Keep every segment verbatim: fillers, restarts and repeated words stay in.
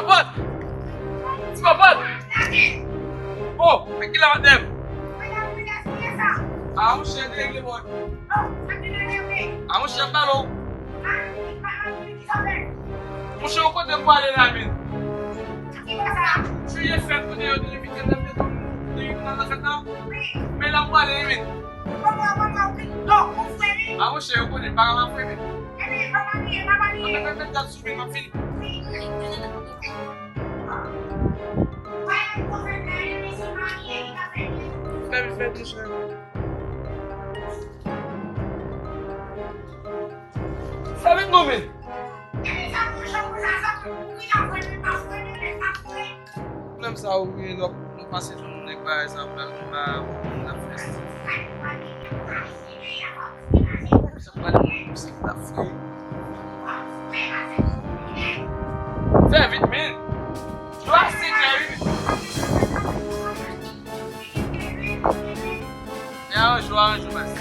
Pòt! Ti pòpòt! Oh, men ki la, madanm? A, monchè, deregle bò. A, monchè, m pale w. Monchè, ou kote m pwale la, men? Juillet fèt, kote yo te envite m nan fèt, nan fèt la. Men la m pwale, men. A, monchè, ou konnen, pa ka pa fwe, men. Mwen mèt, mèt, mèt dat sou men, m ap fini. Fè vit, fè vit, monchè. Fè vit, non, men. Pwoblèm sa ou gen, nou, nou pase sou nèg bagay sa, ou pral ba moun la fè. Sa pral moun se la fè. Fè vit, men. Yo ase klè, wi. E aranje w, aranje w, baz.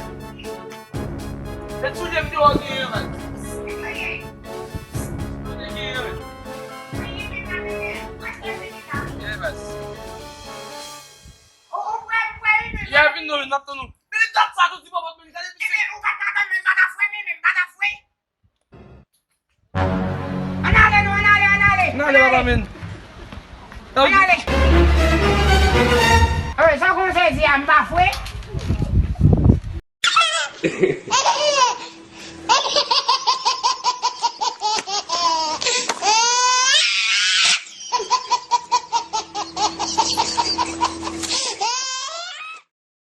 Met soulye m deyò, genyen, baz. Soulye genyen, wi. Yeah, baz. Ya vin non, n ap tann ou. Men dat sa tou di papa, men gade misye. Ann ale, non, ann ale, ann ale. Ann ale, papa, men. Ann ale. Sa w konn sezi a, m pa fwe.